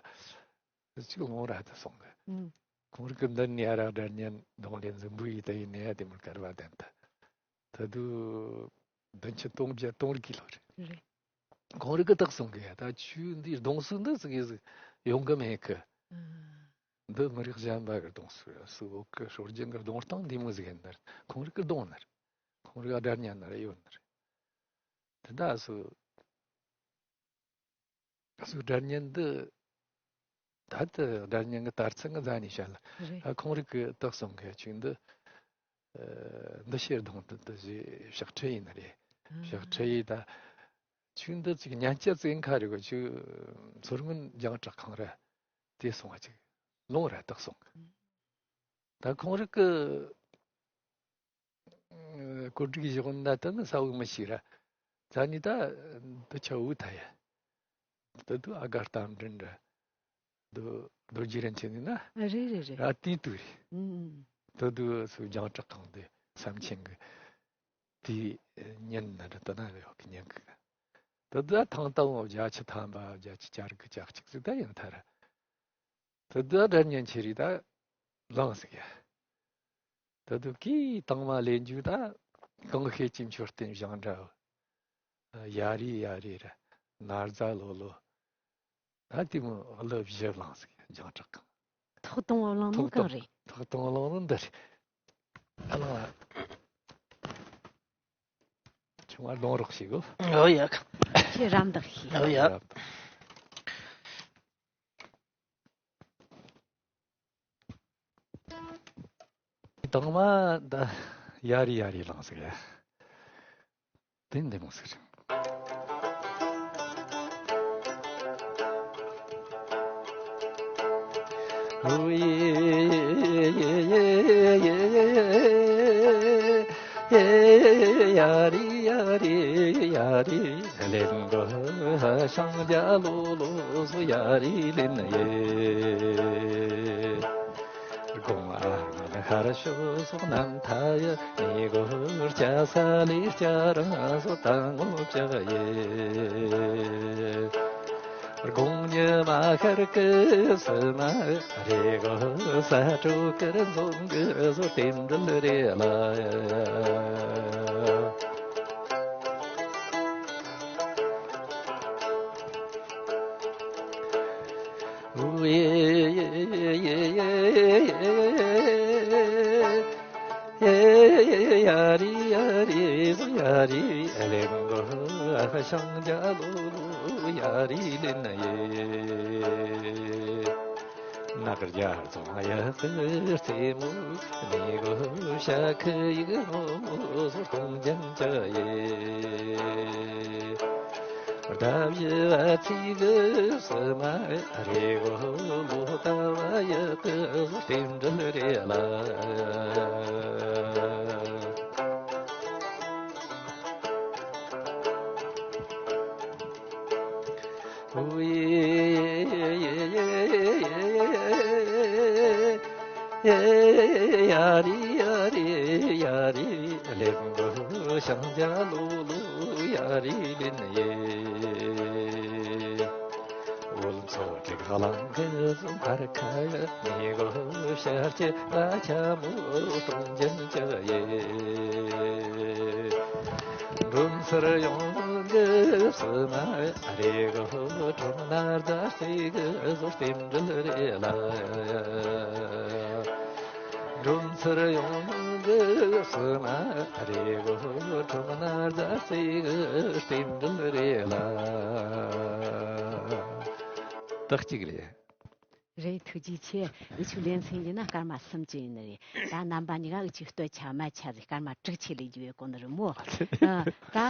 གཅིག་ལོང་ར་ད་སོང་གི་ཨུམ། ཁོང་རིག་གི་འདི་ནས་ཡ་ར་སྒྲ་སྙན་གདོང་ལེན་ཟིག་འབུ་ཡི་ད་ཡིན་ནས་ཡ་དེ་མོ་དཀར་བ་ལྡན་ད། ད་དུ་བདུན་ཅུ་དོན་བརྒྱད་དོན་དགུ་ལོ་རེད། རེད། ཁོང་རིག་གི་དག་སོང་གི་ཡ་ད་ཆུ་འདི་གདོང་སུ་འདི་ཟིག་གི་ཟིག་ཡོང་གི་མེད་གི་ཨ། འདི་མི་རིགས་གཞན་པ་གི་གདོང་སུ་སུ་འོག་གི་སྲོལ་རྒྱུན་གི་གདོང་སྟངས་འདི་མོ་ཟིག་ཡིན་ནར་ཁོང་རིག་གི་གདོང་ནར་ཁོང་རིག་སྒྲ་སྙན་ནར་ཡོད་ནར། དེ་འདྲ་སུ་སུ་སྒྲ་སྙན་འདི་ད་ལྟ་སྒྲ་སྙན་གི་དར་ཚད་ངི་རྫ་ནས་བཤད་ལ། རེད། ཨ་ཁོང་རིག་གི་དག་སོང་གི་ཆུ་འདི་ཨ། འདི་ཕྱིར་གདོང་དུ་འདི་ཞེས་ཕྱག་ཁྲིད་ཡིན་ནི་རེད། ཨ། ཕྱག་ཁྲིད་ཡིན་ད། ཆུ་འདི་ཅིག་ཉན་སྐྱ་ཙིག་ཁ་རེ་གོ་ཆུ་མཚོ་སྔོན་རྒྱང་བསྒྲགས་ཁང་ར་དེ་སོང་བ་ཅིག་ལོང་ར་དག་སོང་གི་ད་ཁོང་རིག་གི་ཨ། བཀོད་སྒྲིག་བཞག་ན་ད་ནི་ས་འུ་མི་ཤེས་ར། ད་ནི་ད་འདི་ཆ་འུ་ཐ་ཡ། ད་དུ་ཨ་གར་གཏམ་འདྲེན་ར། དུ་རྡོ་རྗེ་རིན་ཆེན་ནི་ན། རེད་རེད་རེད། ར་ཏི་ཏུ་རེད། ཨུམ། ད་དུ་སུ་རྒྱང་བསྒྲགས་ཁང་དེ་བསམ་ཆེན་གི་དེ་ཉན་ན་ར་ད་ན་རེ་ཡོག་གི་ཉན་གི་ད་དུ་ཐང་ཏང་བ་བརྒྱ་ཆ་ཐམ་པ་བརྒྱ་ཆ་བརྒྱད་ཅུ་གྱ་གཅིག་ཟིག་ད་ཡིན་ཐ་ར། དེ་དུ་སྒྲ་སྙན་ཆེ་རིགས་ད་ལངས་ཟིག་ཡ། དེ་དུ་གིས་དང་མ་ལེན་རྒྱུ་ད་གང་ཤེས་ཀྱི་མཆོད་རྟེན་བཞེངས་འདྲ། ཡ་རི་ཡ་རི་ར་ན་རྫ་ལོ་ལོ། ད་དེ་མོ་གླུ་བཞི་ལངས་ཟིག་ཡ་རྒྱང་བསྒྲགས་གང་། ཐོག་དང་བ་ལང་ནོ་ཐོག་གང་དང་རེད། ཐོག་དང་བ་ལང་ནོ་འདི་རེད། ཨ་ལང་ལ། ཆུང་བ་ལོང་རོགས་ཤིག་གོ། ཨོ་ཡ། ཁྱེད་རམ་འདེགས་ཤིག་ཨོ་ཡ། དང་མ་ད་ཡ་རི་ཡ་རི་ལངས་ཟིག་ཡ། དེ་འདི་མོ་ཟིག་རེད། ཡ་རི་ཡ་རི་ཡ་རི་ལེན་གོ་ཤང་རྒྱ་ལོ་ལོ་སུ་ཡ་རི་ལེན་ཡེ། དགོང་ཨ་ང་ཧར་ཤོ་སོགས་རྣམ་ཐ་ཡ་མི་གོ་སྐྱ་ས་ལི་སྐྱ་རང་སོ་ད་ངོ་བྱ་ཡེ། དགོང་ཉི་མ་ཤར་ཀི་སི་མ་རེ་གོ་ས་དྲུག་ཀིར་འཛོམས་ཀི་སོ་རྟེན་འབྲེལ་རེ་ལ། ཡ་རི་ཡ་རི་ཟོ་ཡ་རི་ལེན་གོ་ཤང་ཇ་ལོ་ལོ་ཡ་རི་ལེན་ཡེ། ནག་རྒྱ་རྫོང་ཡ་ཀི་རྩེ་མོ་ནི་གོ་ཤ་ཁི་ཡིག་མོ་ཟོ་གཏོང་ཅན་ཅ་ཡེ། ཟླ་བཞི་བ་ཚིག་གི་སི་མ་རེ་གོ་ལོ་ད་བ་ཡི་གི་རྟེན་འབྲེལ་རེ་ལ། ཨུ་ཡེ་ཡ་རི་ཡ་རི་ཡ་རི་ལེན་གོ་ཤང་ཇ་ལོ་ལོ་ཡ་རི་ལེན་ཡེ། འོལ་མཚོ་དྲེག་གླང་གི་མཁར་ཁ་ནི་གོ་ཤར་གྱི་ར་ཆ་མོ་སྟོང་ཅན་ཅ་ཡེ། འབྲོམ་སར་ཡོང་གི་སི་མ་རེ་གོ་གྲོང་ན་རྫ་རྩེ་གི་བཟོ་རྟེན་འབྲེལ་རེ་ལ། འབྲོམ་སར་ཡོང་གི་སི་མ་རེ་གོ་གྲོང་ན་རྫ་རྩེ་གི་རྟེན་འབྲེལ་རེ་ལ། དག་ཅིག་རེད། རེད། ཐུགས་རྗེ་ཆེ། འུ་ཆོ་ལེ་ཚན་ཡིན་ན་སྐར་མ་གསུམ་ཅན་ཡིན་ནི་རེད། ད་རྣམ་པ་གཉིས་ཀ་འུ་ཆོའི་སྟོད་ཆ་སྨད་ཆ་ཟིག་སྐར་མ་དྲུག་ཅན་ལས་རྒྱུ་ཡོད་གོ་ནི་རེད་མོ། ཨ། ད། ཨ།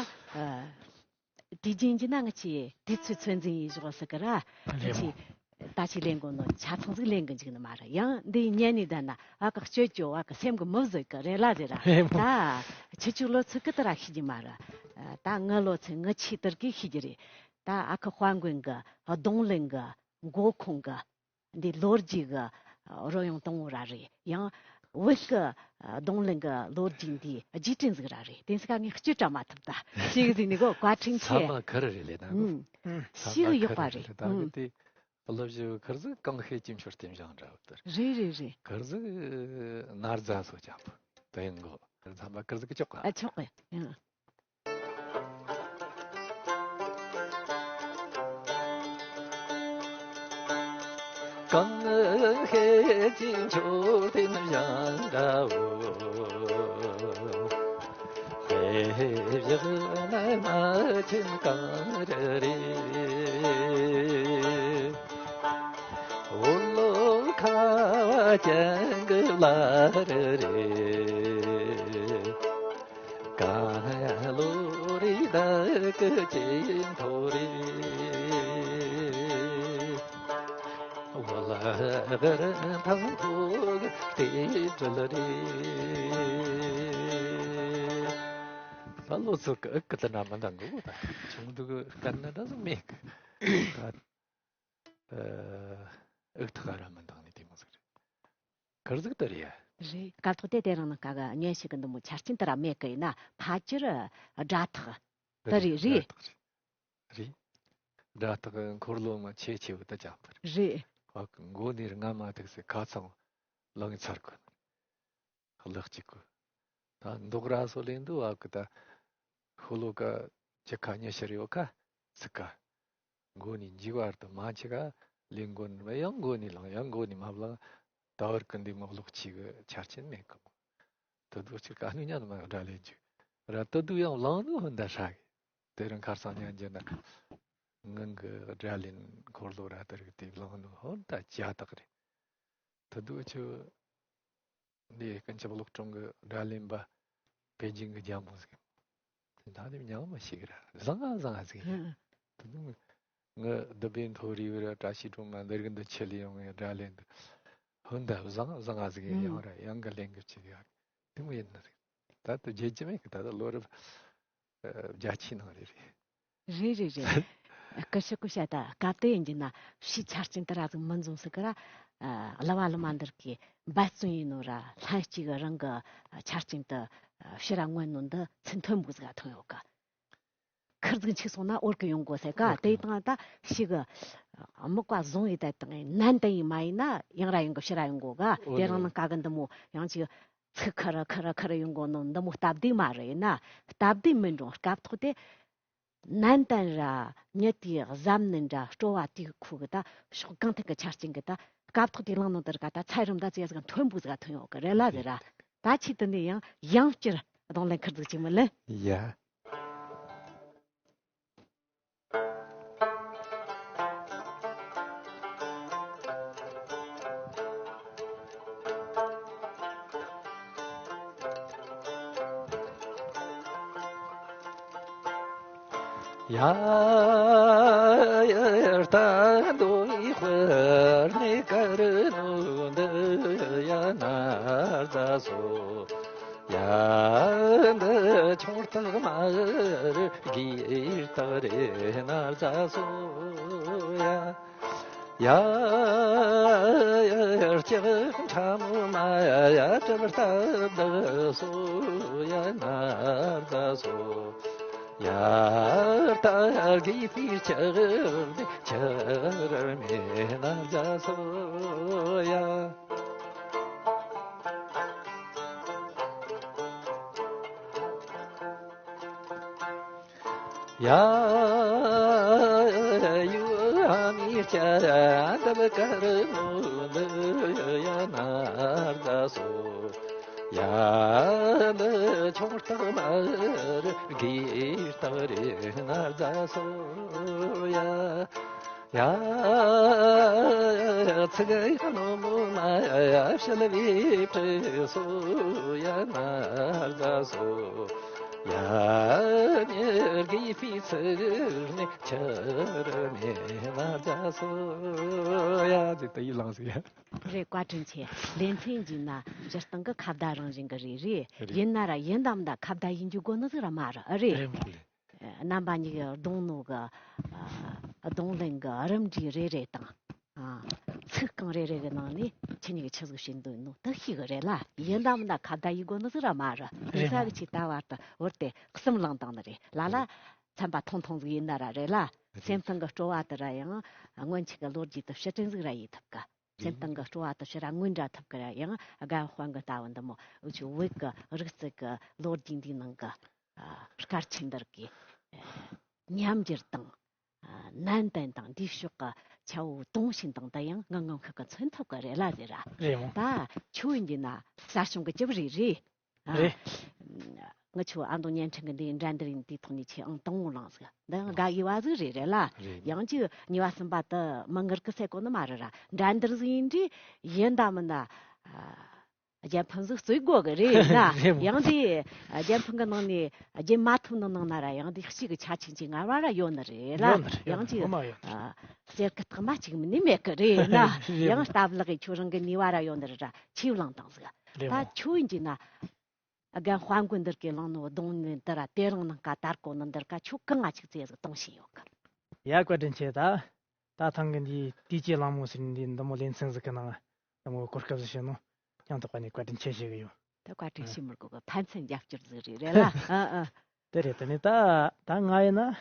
དུས་རྒྱུན་གྱི་ན་ང་ཆེ་དུས་ཚོད་ཚོད་འཛིན་ཡིན་ཞོག་ཟིག་གི་ར། ང་རེད་ཆེ་མོ། ད་ཆེ་ལེན་གོ་ནོ་ཆ་ཚང་ཟིག་ལེན་གི་འཇུག་ནི་མ་རེད། ཡང་འདི་ཉན་ནི་ད་ན་ཨ་ཀ་སྤྱོད་ཅོ་ཨ་ཀ་སེམས་གི་མི་བཟོད་གི་རེད་ལ་ཟེར་ར། རེད་མོ། ད་ཁྱེད་ཆོ་ལོ་ཚོད་གི་ད་ར་ཤེས་ཀྱི་མ་རེད། ད་ངའི་ལོ་ཚོད་ངའི་ཆེ་དར་གི་ཤེས་ཀྱི་རེད། ད་ཨ་ཁུ་དཔལ་མགོན་གི་རྡུང་ལེན་གི་མགོ་ཁུངས་གི་འདི་ལོ་རྒྱུས་གི་རོལ་དབྱངས་དང་པོ་ར་རེད། ཡང་བོད་གི་རྡུང་ལེན་གི་ལོ་རྒྱུས་འདི་རྗེས་དྲན་ཟིག་ར་རེད། དེ་ཚོ་ཀ་ངས་སྤྱོད་དྲ་མ་ཐུབ་ད་ཞིག་ཟིག་ནི་གོ་བཀའ་དྲིན་ཆེ། ས་མ་ཁར་རེད་ལེ་ད་གོ། ཨུམ། ས་ཞིག་མ་ཡོད་པ་ཁར་རེད། རེད་ད་གོ། ཨུམ། དེ་གླུ་གཞས་ཁར་ཟིག་གང་ཤེས་ཀྱི་མཆོད་རྟེན་བཞེངས་འདྲ་བོ་དེར། རེད་རེད་རེད། ཁར་ཟིག་ན་རྫ་སོ་ཅམ་པོ་དེ་ཡིན་གོ། ཁར་ཟིག་ཁར་ཟིག་གི་ཆོག་ག་ཨ་ཆོག་གི། ཨུམ། གང་ཤེས་ཀྱི་མཆོད་རྟེན་བཞེངས་འདྲ་བོ། དཔེ་བཞག་ན་མ་ཆེན་གངས་རི་རེད། འོ་ལོ་ཁ་བ་ཅན་གི་བླ་རི་རེད། ག་ལོ་རི་དྭགས་ཀྱི་ཅན་ཐོ་རེད། བ་ལ་གར་ཐང་ཐོ་གི་ཏི་ཏྲ་ལ་རེད། ད་ལོ་ཚོད་ཀྱི་ཨུ་ཀི་ད་ན་མ་འདང་གི་ད་ཆུང་དུ་གི་དཀར་ན་ད་སུ་མེད་གི། ད་ཨ་ཨུག་ཐག་ར་མི་འདང་ནི་དེ་མོ་ཟིག་རེད། གར་ཟིག་དེ་རེད་ཡ། རེད། སྐབས་ཐོག་དེ་དེ་རིང་ནང་ཀ་ག་ཉན་ཞིག་གི་འདི་མོ་ཆ་རྐྱེན་དེ་ར་མེད་གི་ཡིན་ན་ཕ་ཅིར་སྒྲ་ཐག་དེ་རེད། རེད་རེད། སྒྲ་ཐག་རེད། རེད། སྒྲ་ཐག་གི་འཁོར་ལོ་མ་ཆེ་ཆེ་བོ་དེ་ཅང་དེ་རེད། རེད། ཨ་ཀི་མགོ་ནས་རྔ་མ་ཐུག་སེ་ཁ་ཚང་ལངས་ཚར་གི། ལག་གཅིག་གི། ད་མདོག་ར་སོ་ལེན་དུ་ཨ་ཀི་ད། ཤོ་ལོ་ཀ་ཅི་ཁ་ཉི་ཤར་ཡོད་ཁ་ཚིག་ཁ། མགོ་ནས་མཇུག་བར་དུ་མ་ཆི་ཁ་ལེན་མགོ་ནས་ཡང་མགོ་ནས་ལངས་ཡང་མགོ་ནས་མ་ལངས། ད་བར་གི་འདི་མོ་ལོག་ཆི་གི་ཆ་རྐྱེན་མེད་གི། དུ་དུ་ཅི་ཀ་ནུ་ཉན་མ་སྒྲ་ལེན་རྒྱུ་ར་དུ་དུ་ཡང་ལངས་ནུ་ཧོན་ད་ཧྲ་གི། དེ་རིང་ཁར་སང་ཉན་རྒྱུ་ན་ངང་གི་སྒྲ་ལེན་འཁོར་ལོ་ར་དེ་རིགས་དེ་ལངས་ནུ་ཧོན་ད་ཅ་དག་རེད། དུ་དུ་ཆུ། འདི་ཀུན་ཁྱབ་གློག་གྲོང་གི་སྒྲ་ལེན་པ་པེ་ཅིང་གི་རྒྱལ་མོ་ཟིག་ད་དེ་མྱང་མ་ཤེས་གི་ར་བཟང་ང་བཟང་ང་ཟིག་ཡིན། ཧུམ། དེ་ནི་ང་བདུད་པའི་མཐོ་རིས་བར་བཀྲ་ཤིས་སྒྲོལ་མ་འདིར་གི་འདི་ཆེད་ལས་ཡོང་ངས་སྒྲ་ལེན་འདི་ཧོན་ད་བཟང་ང་བཟང་ང་ཟིག་ཡིན། ཧུམ། ཡང་ར་ཡང་གི་ལེན་གི་ཅིག་ཡ་དེ་མོ་ཡིན་ན་ཟིག་ད་དུ་རྒྱལ་གྱི་མེད་གི་ད་ད་ལོ་རབས་བརྒྱད་ཅུའི་ནང་རེད་རེད། རེད་རེད་རེད། སྐུ་ཞབས་སྐུ་ཞབས་ད་སྐབས་དེ་ཡིན་གྱི་ན་ཕྱིའི་ཆ་རྐྱེན་དེ་ར་ཟིག་མི་འཛོམས་སྲིད་གི་ར། ཨ་གླུ་བ་གླུ་མ་འདིར་གི་འབད་བརྩོན་ཡིན་ནོ་ར་ལྷན་སྐྱེས་གི་རང་གི་ཆ་རྐྱེན་དེ་ཕྱི་ར་མངོན་ནོ་འདི་ཚུན་ཐོན་པོ་ཟིག་ག་ཐོན་ཡོད་གི། ཁིར་ཟིག་འཆུག་སོང་ན་འོར་གི་ཡོང་གོ་ཟེར་ག་འོར་གི་དེ་ཡོང་དང་ད་ཤི་གི་དམིགས་པ་བཟུང་ཡི་ད་དང་ནན་ཏན་ཡིན་མ་ཡིན་ན་ཡང་ར་ཡོང་གི་ཕྱི་ར་ཡོང་གོ་ག་འོ་དེ་རང་ནང་ཀ་གི་འདི་མོ་ཡང་ཅིག་ཚིག་ཁ་ར་ཁ་ར་ཁ་ར་ཡོང་གོ་ནོ་འདི་མོ་སྟབས་བདེ་མ་རེད་ཡིན་ན། སྟབས་བདེ་མིན་རུང་སྐབས་ཐོག་དེ་ནན་ཏན་ར་མྱི་དེའི་གཟབ་ནན་ར་སྤྲོ་བ་དེའི་ཁུག་གི་ད་ཕྱོགས་གང་ཐད་ཀྱི་ཆ་རྐྱེན་གི་ད་སྐབས་ཐོག་དེ་བླངས་ནོ་དེར་ག་ད་ཚད་རིམ་ད་ཙི་ཡ་ཟིག་མཐོན་པོ་ཟིག་ཐོན་ཡོད་གི་རེད་ལ་ཟེར་ར། ད་ཆེད་དུ་ནས་ཡང་ཡང་བསྐྱར་རྡུང་ལེན་ཁུར་ཟིག་ཅིག་མི་ལེན། ཡ། ཡ་ཡ་ཡ་རྟ་འདོ་ཡི་དཔེར་ནི་ཀ་རུ་ནུ་འདི་ཡ་ན་རྫ་སོ། ཡ་འདི་ཆུང་རྟགས་མ་རུ་གི་རྟགས་རེ་ན་རྫ་སོ་ཡ། ཡ་ཡ་ལྕགས་ཕྲ་མོ་མ་ཡ་གྲིབ་རྟ་བདག་སོ་ཡ་ན་རྫ་སོ། ཡ་རྟ་དགོས་པའི་ལྕགས་ནི་ཆར་མེད་ན་རྫ་སོ་ཡ། ཡ་ཡུ་ཨ་མི་ཅ་འདབ་དཀར་མོ་འདི་ཡ་ན་རྫ་སོ། ཡ་འདི་ཆུང་རྟགས་མ་རུ་དགེ་རྟགས་རེ་ན་རྫ་སོ་ཡ། ཡ་ཚིག་ཡ་ནོ་མོ་མ་ཡ་ཡ་ཤལ་བའི་བྲེ་སོ་ཡ་ན་རྫ་སོ། ཡ་ཉེར་དགེ་པའི་ཚིག་ནི་ཆར་མེད་ན་རྫ་སོ་ཡ། ཅེས་ད་ཡིད་ལངས་ཟིག་ཡ། རེད། བཀའ་དྲིན་ཆེ། ལེ་ཚན་གྱི་ན་སྤྱིར་བཏང་གི་ཁ་བརྡ་རང་བཞིན་གི་རེད་རེད། རེད། ཡིན་ན་ར་ཡིན་དམ་ད་ཁ་བརྡ་ཡིན་རྒྱུ་དགོས་ནི་ཟིག་ར་མ་རེད། ཨ་རེད། རེད་མོ་རེད། རྣམ་པ་གཉིས་ཀྱི་རྡུང་ནོ་གི་ཨ་རྡུང་ལེན་གི་རིམ་གྲས་རེ་རེ་དང་། ཨ་ཚིག་རྐང་རེ་རེ་གི་ནང་ནས་ཁྱེད་གཉིས་ཀྱིས་ཆི་ཟིག་བྱེད་འདོད་ནོ་དེ་ཤེས་གི་རེད་ལ། ཡིན་དམ་ད་ཁ་བརྡ་ཡི་སྒོ་ནས་ཟིག་ར་མ་རེད། རེད་ས་མོ། གི་ཆེ་ད་བར་དུ་བོར་ཏེ་གསུམ་བླངས་བཏང་ནི་རེད་ལ་ལ། རེད། ཚན་པ་ཐུང་ཐུང་ཟིག་ཡིན་ན་ར་རེད་ལ། རེད། སེམས་གཏིང་གི་སྤྲོ་བ་དེ་ར་ཡང་སྔོན་ཆད་གི་ལོ་རྒྱུས་དེ་ཕྱིར་དྲན་ཟིག་ར་ཡེད་ཐུབ་གི། སེམས་གཏིང་གི་སྤྲོ་བ་དེ་ཕྱིར་ར་སྔོན་འདྲ་ཐུབ་གི་ར། ཡང་རྒན་དཔལ་མགོན་ལྟ་བུ་འདི་མོ་འུ་ཆོ་བོད་གི་རིག་རྩལ་གི་ལོ་རྒྱུས་འདིའི་ནང་གི་ཨ་སྐར་ཆེན་འདིར་གི་ཨ་ཉམས་འགྱུར་དང་ཨ་ནན་ཏན་དང་འདིའི་ཕྱོགས་ཀྱི་ཆ་བོ་དུང་ཞེན་དང་འདི་ཡང་ངང་ངང་ཁུག་གི་མཚོན་ཐུབ་གི་རེད་ལ་ཟེར་ར། རེད་མོ། ད་ཁྱོད་ཡིན་གྱི་ན་གསར་བྱུང་གི་ལྕགས་རི་རེད། ཨ། རེད། ང་ཆོ་ཨ་མདོ་བརྙན་འཕྲིན་གི་འདིའི་འགྲན་བསྡུར་ཡིན་དུས་ཐོག་ནས་ཁྱེད་ཨང་དང་པོ་བླངས་ཟིག་འདི་ཡང་དགའ་འོས་པ་ཟིག་རེད་རེད་ལ། རེད། ཡང་ཅིག་གཉིས་པ་གསུམ་པ་དུ་མི་ངར་གི་སེ་གོ་ནི་མ་རེད་ར། འགྲན་བསྡུར་ཟིག་ཡིན་དུས་ཡིན་ད་མིན་ན། ཨ། རྒྱལ་ཕམ་ཟིག་རྩོད་དགོས་གི་རེད་ན། རེད་མོ། ཡང་དེ་རྒྱལ་ཕམ་གི་ནང་ནས་རྒྱལ་མ་ཐུབ་ནི་ནང་ན་ར་ཡང་དེ་གཅིག་གི་ཆ་ཆེན་གྱི་ངར་བ་ར་ཡོད་ནི་རེད་ལ། ཡོད་ནི་རེད། ཡོད་ཡང་ནི་ཅིག་ངོ་མ་ཡོད་ནི་རེད། ཨ། གསེར་གི་ཐག་མ་གཅིག་མིན་ནི་མེད་གི་རེད་ན། རེད་མོ། ཡང་སྟབས་ལེགས་ཀྱི་ཁྱོད་རང་གི་ནུས་པ་ར་ཡོད་ནི་རེད་ར། ཆེས་བླངས་བཏང་ཟིག་རེད་མོ། ད་ཁྱོད་ཡིན་གྱི་ན། རྒན་དཔལ་མགོན་འདིར་གི་བླངས་ནོ་རྡུང་ནི་འདི་ར་དེ་རིང་ནངས་ཀ་དར་གོ་ནི་འདིར་ཀ་ཁྱོད་གང་ང་ཅིག་རྩེ་ཟིག་གཏོང་བཞིན་ཡོད་གི། ཡ་བཀའ་དྲིན་ཆེ། ད་ད་ཐེངས་གི་འདིའི་དུས་ཀྱི་གླེང་མོལ་ཟེར་འདི་འདི་མོ་ལེ་ཚན་ཟིག་གི་ནང་འདི་མོ་གོ་སྐབས་ཟིག་བྱིན་ནོ་སྙིང་ཐག་པ་ནས་བཀའ་དྲིན་ཆེ་ཞུ་གི་ཡོད། ད་བཀའ་དྲིན་ཆེ་མི་དགོས་གི། ཕན་ཚུན་རྒྱབ་སྐྱོར་ཟིག་རེད་རེད་ལ། ཨ་ཨ། དེ་རེད། དེ་ནས་ད་ད་ང་ཡིན་ན།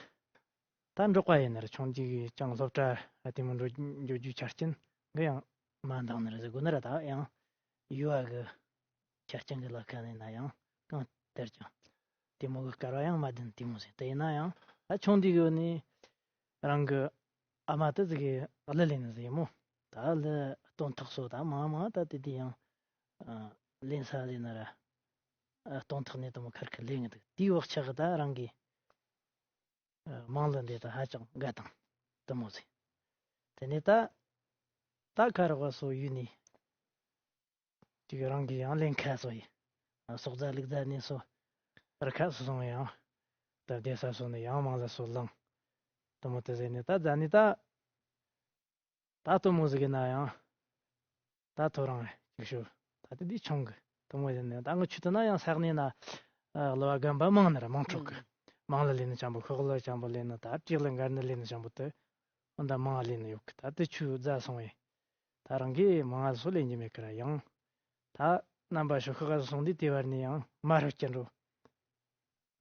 ད་འབྲོག་པ་ཡིན་ན་ར་ཆུང་དུས་ཀྱི་ཅང་སློབ་གྲྭ་ཨ་དེ་མོ་འགྲོ་འགྲོ་རྒྱུའི་ཆ་རྐྱེན་གི་ཡང་མ་འདང་ནི་རེད་ཟེར་དགོས་ནི་ར། ད་ཡང་ཡུལ་བ་གི་ཆ་རྐྱེན་གི་ལ་ཁ་ནས་ན་ཡང་གང་ལྟར་ཀྱང་དེ་མོ་གི་སྐལ་བ་ཡང་མ་ལྡན་དེ་མོ་ཟེར། དེ་ཡིན་ན་ཡང་ཨ་ཆུང་དུས་གི་ནི་རང་གི་ཨ་མ་དེ་ཟིག་གི་གླུ་ལེན་ནི་ཟིག་ཡིན་མོ། ད་གླུ་སྟོན་ཐོག་སོ་ད་མང་མང་ད་དེ་དེ་ཡང་ཨ་ལེན་ས་ལེན་ན་ར་ཨ་སྟོན་ཐོག་ནས་དེ་མོ་ཁར་ཁར་ལེན་གི་འདུག་དེའི་བག་ཆགས་གི་ད་རང་གི་དམངས་གླུ་འདི་དག་ཧ་ཅང་དགའ་དང་དུ་མོ་ཟིག་དེ་ནས་ད་ད་ཁ་རོག་པ་སོ་ཡུལ་ནས་ཅིག་རང་གི་ཡང་ལེན་ཁ་སོ་ཡི་སོག་རྫ་ལུག་རྫ་ནས་སོ་རི་ཁ་སོ་སོང་ཡང་ད་བསྡད་ས་སོ་ནས་ཡང་དམངས་གླུ་སོ་ལང་དུ་མོ་དེ་ཟེར་ནས་ད་རྫ་ནས་ད། ད་དོ་མོ་ཟིག་གི་ན་ཡང་ད་ཐོ་རང་ཅིག་ཤོད། ད་དེ་དུས་ཆུང་གི་དོ་མོ་ཡིན་ནས་ད་ངི་ཆུ་དེ་ན་ཡང་ས་གནས་ན་གླུ་བ་རྒན་པ་མང་ནི་ར་མང་འཕྲོག་གི་དམངས་གླུ་ལེན་ནི་ཅང་པོ་ཤོག་གླུ་ཅང་པོ་ལེན་ནི་ད་བྲིས་གླུ་འགར་ནི་ལེན་ནི་ཅང་པོ་དེ་འོ་ད་མང་ལེན་ནི་ཡོད་གི་ད་དེ་ཆུ་རྫ་སོང་བས་ད་རང་གིས་མང་ང་སོ་ལེན་གྱི་མེད་གི་ར་ཡང་ད་རྣམ་པ་ཤོག་ཤོག་སོང་དུས་དེ་བར་ནས་ཡང་མ་རུ་སྐྱེ་འགྲོ།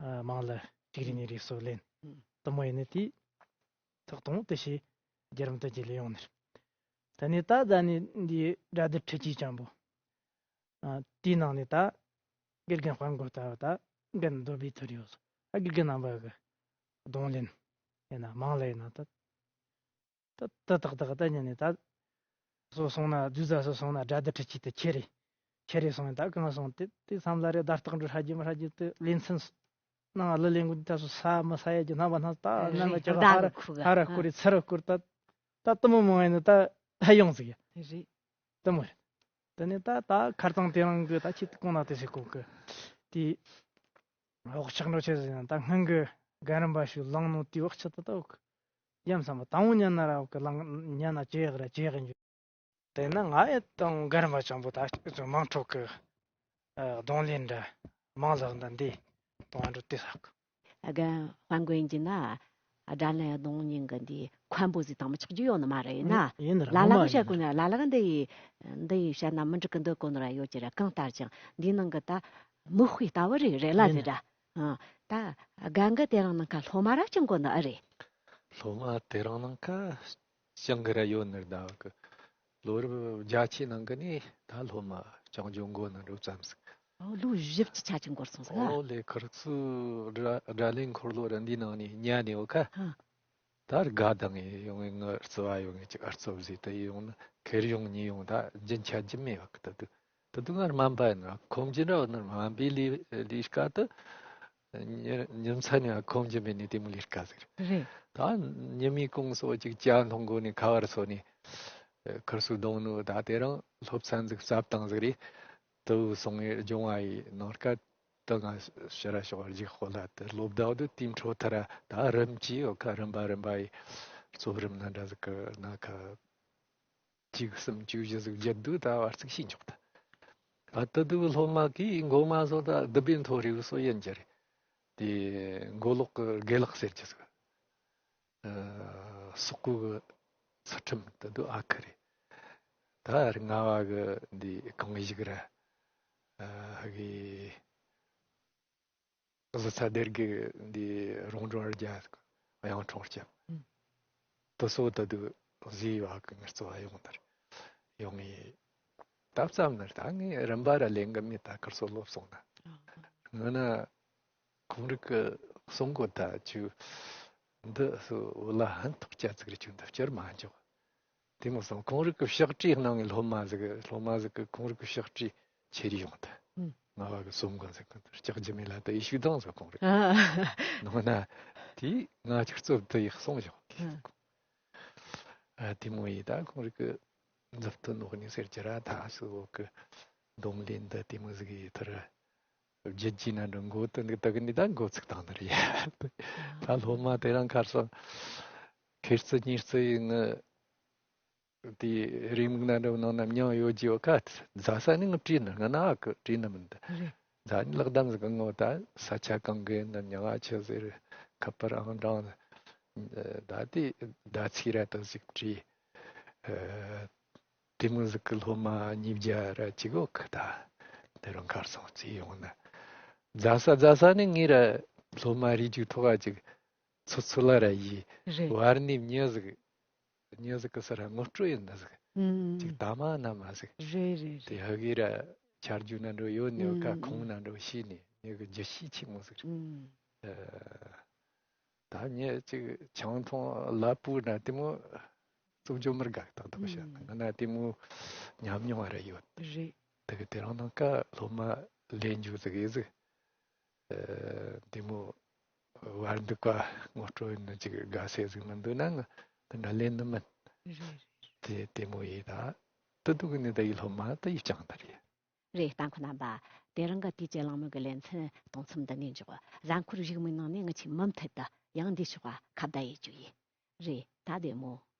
དམངས་གླུ་གཅིག་རེ་གཉིས་རེ་སོགས་ལེན། དུ་མོ་ཡིན་ནི་དེ་ཐོག་དང་དེ་ཤེས་རྒྱལ་རམ་དུ་རྒྱལ་ལ་ཡོང་ནི་རེད། དེ་ནས་ད་ད་ནི་འདི་དགྲ་སྡེ་ཁྲི་ཆིའི་ཅང་པོ། དེའི་ནང་ནས་ད་དགེ་རྒན་དཔལ་མགོན་ལྟ་བུ་ད་རྒན་འདོད་པའི་ཐུར་ཡོད་སོ། ཨ་དགེ་རྒན་རྣམ་པ་གི་གདོང་ལེན་ཡིན་ན་དམངས་གླུ་ཡིན་ན་ད། ད་ད་ཏག་ཏག་ད་ཉན་ནས་ད་སོ་སོང་ན་རྫུས་ཟ་སོ་སོང་ན་དགྲ་སྡེ་ཁྲི་ཆིའི་དེ་ཁྱེར་རེ་ ཁྱེར་རེ་སོང་ཡིན། ད་གང་སོང་དེ་དེ་བསམ་ལ་རེ་བརྡ་རྟགས་འགྲོ་ཧྲ་རྒྱུ་མི་ཧྲ་རྒྱུ་དེ་ལེ་ཚན་ནང་གླུ་ལེན་དགོས་དུས་ད་སོ་ས་མི་ས་ཡ་རྒྱུ་རྣམ་པ་སྣ་ད་རེད། རྣམ་པ་ཅག་བརྡ་ཧ་ར་ཁུག་ཧ་ར་ཧ། ཁུར་རེ་ཚུར་ར་ཁུར་ད་ད་དུ་མི་མང་ཡིན་ནི་ད་ད་ཡོང་ཟིག་ཡ། རེད། དུ་མི་རེད། དེ་ནས་ད་ད་ཁར་ཙང་དེ་རང་གི་ད་ཆེད་དུ་གོང་ན་དེ་ཟེར་གོ་གི་དེ་འོག་ཆག་འགྲོ་ཆེ་ཟིན་ད་སྔོན་གི་རྒན་རིམ་པ་ཞིག་ལངས་ནོ་དེ་འོག་ཆག་ད་ད་འོག་ཡམ་བསམ་པ་དང་བོ་ཉན་ན་ར་འོག་གི་ལངས་ཉན་ན་ཅི་ཡག་ར་ཅི་ཡག་ཡིན་རྒྱུ། དེ་ན་ང་ཡི་དང་རྒན་རིམ་པ་ཅང་པོ་ད་ཅུང་མང་ཕྲོག་གི་གདོང་ལེན་འདྲ་མང་ལག་འདྲ་འདི་གཏོང་འགྲོ་དེ་ཟག་གི། རྒན་དཔལ་མགོན་གྱི་ན་དགྲ་ལན་གདོང་ཉིན་གི་འདི་མཁན་པོ་ཟིག་དང་མི་ཆགས་རྒྱུ་ཡོད་ནི་མ་རེད་ཡིན་ན། ཡིན་ལ་ལ་ལ་གི་བཤད་གོ་ན་ལ་ལ་གི་འདི་ཡི་འདི་ཡི་བཤད་ན་མི་འགྲིག་གི་འདོད་གོ་ནི་ར་ཡོད་ཀྱི་ར། གང་ལྟར་ཀྱང་འདིའི་ནང་གི་ད་མི་དཔེ་ལྟ་བུ་རེད་རེད་ལ་ཡིན་ཟེར་ར། ཨ། ད་རྒན་གི་དེ་རིང་ནང་ཁ་སློབ་མ་ར་བསྐྱངས་གོ་ནི་ཨེ་རེད། སློབ་མ་དེ་རིང་ནང་ཁ་བསྐྱངས་གི་ར་ཡོད་ནི་རེད་ད་གི། ལོ་རབས་བརྒྱད་ཅུའི་ནང་གི་ནས་ད་སློབ་མ་བསྐྱངས་བཅུག་གོ་ནི་འགྲོ་ཙམ་ཟིག་ཨོ་ལོ་བཞི་བཅུ་ཆ་ཅིག་འགོར་སོང་ཟིག་ཨ། ཨོ་ལེ་ཁིར་ཚོའི་དགྲ་དགྲ་ལན་འཁོར་ལོ་ར་འདི་ནང་ནས་ཉལ་ནས་ཡོད་ཁ། ཨ། ད་དགའ་དང་ཡོང་ངེ་ངི་རྩི་བ་ཡོང་ངེ་ཅིག་ཨར་ཚོ་བཟོས་ཏེ་ཡོང་ན་ཁེར་ཡོང་གཉིས་ཡོང་ད་རྒྱུན་ཆད་རྒྱུ་མེད་བ་གི། ད་དུ་ད་དུ་ངར་སྨན་པ་ཡིན་ན་ཁོམ་གྱི་འདྲ་བ་ནར་སྨན་པའི་ལས་ལས་ཀ་དུ་ཉི་ཉི་མཚན་ནས་ཁོམ་གྱི་མེད་ནས་དེ་མོ་ལས་ཀ་ཟིག་རེད། རེད། ད་ཉི་མའི་གུང་སོགས་ཅིག་ཅ་འཐུང་དགོས་ནས་ཁ་བར་སོ་ནས་ཁར་སུ་གདོང་ནུ་ད་དེ་རང་སློབ་ཚན་ཟིག་བསབ་བཏང་ཟིག་རེད། དུ་སོང་ངེ་སྦྱོང་བ་ཡི་ནང་ཀ་དུ་ང་ཕྱི་ར་ཤོག་རྒྱུག་ཧོ་ལ་དུ་སློབ་ཟླ་བ་དུ་དེའི་འཕྲོ་ཐར་ར་ད་རིམ་གྱིས་ཡོད་ཁ་རིམ་པ་རིམ་པ་ཡི་གཙོ་རིམ་ན་འདྲ་ཟིག་གི་ན་ཁ་གཅིག་གསུམ་བཅུ་བཞི་ཟིག་བརྒྱད་དུ་ད་བར་ཚིགས་ཤིག་འཇོག་ད། ད་དུ་དུ་སློབ་མ་གིས་མགོ་མ་བཟོ་ད་དུ་བིན་ཐོ་རིག་སོ་ཡན་གྱི་རེད། དེ་མགོ་ལོག་གི་དགེ་ལགས་ཟེར་གྱི་ཟིག་ཨ། སོག་པོ་གི་ཚུལ་ཁྲིམས་དེ་དུ་ཨ་ཁུ་རེད། ད་རིག་ང་བ་གི་འདི་གང་ཞིག་ར། ཨ། ཧ་གི་གཟི་ཚ་སྡེར་གི་འདི་རོང་འབྲོང་རྒྱ་གཡང་འཕྲོང་རྐྱབ། ཨུ། དུ་སོ་དུ་དུ་གཟི་བ་གི་ངར་ཚོ་བ་ཡོང་དར་ཡོང་ངི། ད་ཙམ་ནར་ད་ངས་རིམ་པ་ར་ལེན་གི་མེད། ད་ཁར་སོ་ལོབ་སོང་ན། ཨ། ང་ན། ཁོང་རིག་གི་གསུང་གོ་ད་ཆུ་འདི་སུ་བུ་ལ་ཧན་ཐོག་ཅ་ཚིག་རེ་ཆུ་འདི་བསྐྱར་མ་འཇོག་དེ་མོ་སོང་ཁོང་རིག་གི་ཕྱག་བྲིས་གནང་ངེ་སློབ་མ་ཟིག་སློབ་མ་ཟིག་གི་ཁོང་རིག་གི་ཕྱག་བྲིས་ཁྱེར་ཡོང་ད། ཨུ། ང་བ་གི་གསུང་གོ་ཟིག་གི་ལྕགས་ཀྱི་མེ་ལ་ད་ཡི་ཤུགས་དང་ཟིག་ཁོང་རིག་ཨ། ནང་ན་དེ་ང་ཅིག་རྩོད་དུ་ཡི་གསུང་བཞག་ཨ། ཨ། དེ་མོ་ཡི་ད་ཁོང་རིག་གི་མཛུབ་ཏུ་ནོག་ནི་ཟེར་གྱི་ར་ད་སུ་བོ་གི་གདོང་ལེན་འདི་དེ་མོ་ཟིག་ཡི་ཐུར། བརྒྱུད་ཀྱི་ན་འགྲོ་མགོ་དུ་འདུག་ད་གི་འདི་ད་མགོ་ཚུགས་བཏང་ནི་རེད། ད་སློབ་མ་དེ་རང་ཁར་སང་ཁེར་རྩི་གཉིས་རྩི་ཡི་ངི་དེ་རེའུ་མིག་ན་འགྲོ་ནང་ན་མྱང་ཡོད་ཀྱི་ཡོད་ཁ། རྫ་ས་ནི་ངི་བྲིས་ནི་ང་ན་ཨ་ཀི་བྲིས་ནི་མིན་ད། རེད། རྫ་ནི་ལག་བསྡམས་ཟིག་ངོ་ད་ས་ཆ་གང་གི་ན་མྱང་ཨ་ཆི་ཟེར་ཁ་པར་ཨང་གྲངས་ད་དེ་ཟླ་ཚིགས་ར་ད་ཟིག་བྲིས། ཨ། དེ་མོ་ཟིག་གི་སློབ་མ་ཉིས་བརྒྱ་ར་གཅིག་གོ་ཁི་ད། དེ་རང་ཁར་སང་རྩིས་ཡོང་ན། རྫ་ས་རྫ་ས་ནི་ངའི་ར་སློབ་མ་རིགས་རྒྱུགས་ཐོག་ག་ཅིག་ཚོ་ཚོ་ལ་ར་ཡི་རེད། བར་ནི་མྱི་ཟིག་མྱི་ཟིག་གི་སར་ངོ་སྤྲོད་ཡིན་ན་ཟིག་ཨུམ། ཅིག་ད་མ་ན་མ་ཟིག་རེད་རེད་དེ་རེད། ཧ་གི་ར་ཆ་རྒྱུས་ན་འགྲོ་ཡོད་ནི་ཡོད་ཁ། ཨུམ། ཁོང་ན་འགྲོ་ཤེས་ནི་མྱི་གི་རྒྱུ་ཤེས་ཆེ་མོ་ཟིག་ཨུམ། ཨ། ད་ངས་ཅིག་ཆང་འཐུང་ལ་སྤུ་ན་དེ་མོ་རྩུབ་སྦྱོར་མི་དགའ་ཏག་ཏག་བཤད་ན་ང་ན་དེ་མོ་ཉམས་མྱོང་བ་ར་ཡོད། རེད། དེ་གི་དེ་རང་ནང་ཀ་སློབ་མ་ལས་འཇུག་ཟིག་ཡེ་ཟིག་ཨ། དེ་མོ་བར་འདུག་ག་ངོ་སྤྲོད་ཡིན་ན་ཅིག་དགའ་སེ་ཟིག་མི་འདུག་ན་ང་དེ་འདྲ་ལེན་ནི་མིན། རེད་རེད། དེ་དེ་མོ་ཡེ་ད་དུ་འདུག་གི་ནི་ད་ཡི་སློབ་མ་ད་ཡི་ཅང་ད་རེད། རེད། ལྟ་མཁན་རྣམ་པ། དེ་རིང་གི་དུས་ཀྱི་གླེང་མོལ་གྱི་ལེ་ཚན་གཏོང་མཚམས་འདི་ནས་འཇོག་གཟའ་འཁོར་གཞུག་མའི་ནང་ནས་ང་ཆོས་མུ་མཐུད་དུ་ཡང་འདི་ཕྱོགས་ཁ་བརྡ་ཡེད་རྒྱུ་ཡིན། རེད། ད་བདེ་མོ།